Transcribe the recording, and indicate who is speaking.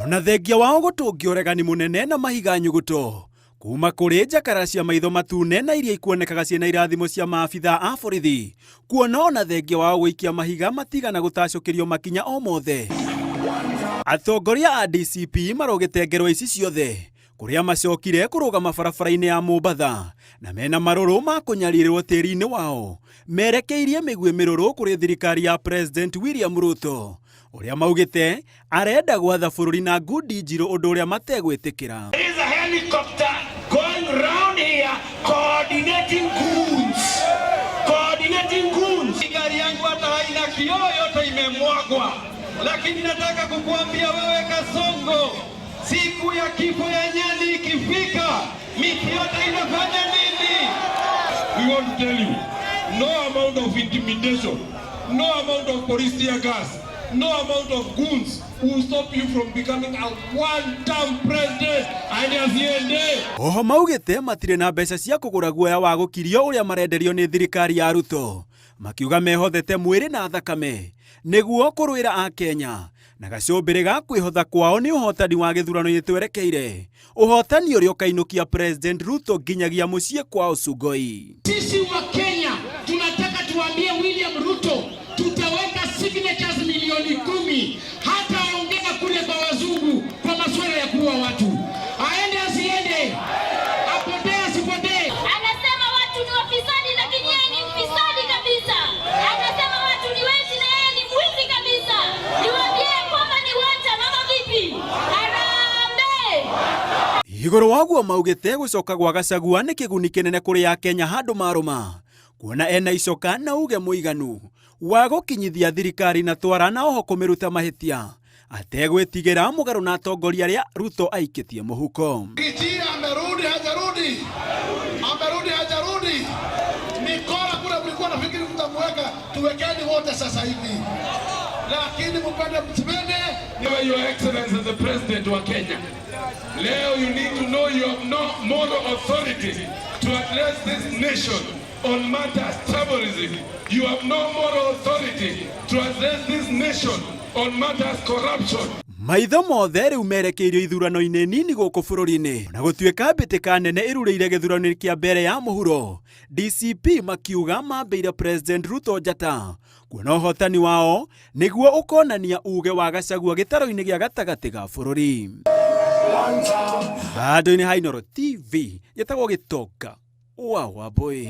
Speaker 1: Ona thengia wao gũtũngia ũregani mũnene na mahiga nyuguto kuma kũrĩ njakara cia maitho matune na iria ikuonekaga ciĩna irathimo cia maabitha a borithi, kuona ona thengia wao gũikia mahiga matigana gũtacũkĩrio makinya o mothe. Atongoria a DCP marũgĩte ngerwa ici ciothe kũrĩa macokire kũrũgama barabara-inĩ ya Mombatha na mena marũrũ ma kũnyarirĩrwo tĩri-inĩ wao merekeirie mĩguĩ mĩrũrũ kũrĩ thirikari ya President William Ruto ũrĩa maugĩte arenda gwatha bũrũri na ngundi njirũ ũndũ ũrĩa mategwĩtĩkĩra.
Speaker 2: There is a helicopter going round here coordinating goons. Coordinating goons.
Speaker 3: Gari yangu hata haina kioo, yote imemwagwa, lakini nataka kukuambia wewe Kasongo, siku ya kifo ya nyani ikifika, miti yote inafanya nini?
Speaker 4: We want to tell you, no amount of intimidation, no amount of police tear gas, no amount of goons will stop you from becoming a one-term president and asiende.
Speaker 1: Oho maugĩte matirĩ na mbeca cia kũgũra guoya wa gũkirio ũrĩa marenderio nĩ thirikari ya Ruto, makiuga mehothete mwĩrĩ na thakame nĩguo kũrũĩra Akenya na gacũmbĩrĩ ga kwĩhotha kwao nĩ ũhotani wa gĩthurano-inĩ twerekeire, ũhotani ũrĩa ũkainũkia President Ruto nginyagia mũciĩ kwao Sugoi.
Speaker 2: Sisi Wakenya tunataka tuambie William Ruto tutaweka signatures milioni 10, hataongea kule kwa wazungu kwa masuala ya kuua watu. Aende asiende, apotee asipotee.
Speaker 5: Anasema watu ni wafisadi, lakini yeye ni mfisadi kabisa. Anasema watu ni wezi na yeye ni mwizi kabisa. Niwaambie kwamba ni wata mama vipi? Harambee!
Speaker 1: Igũrũ wa guo maugĩte gũcoka gwa Gachagua nĩ kĩguni kĩnene kũrĩ Akenya handũ marũma kuona ena icoka na uge mũiganu wa gũkinyithia thirikari na twara na oho kũmĩruta mahĩtia ategwĩtigĩra mũgarũ na atongoria arĩa Ruto aikĩtie mũhuko.
Speaker 6: Riggy G amerudi hajarudi? Amerudi hajarudi? Mikora kule mlikuwa nafikiri mtamweka, tuwekeni wote sasa hivi, lakini mpende msipende.
Speaker 4: Your Excellency the President wa Kenya, leo you need to know you have no moral authority to address this nation on matters tribalism. You have no moral authority to address this nation on matters corruption.
Speaker 1: Maitho mothe rĩu merekeirio ithurano-inĩ nini gũkũ bũrũri-inĩ na gũtuĩka mbĩtĩka nene ĩrurĩire gĩthurano-inĩ kĩa mbere ya mũhuro, DCP makiuga mambĩire President Ruto njata kuona ũhotani wao nĩguo ũkonania uge wa Gachagua gĩtaro-inĩ gĩa gatagatĩ ga bũrũri. Handũ-inĩ ha Inooro TV njĩtagwo Gĩtonga wa Wambui.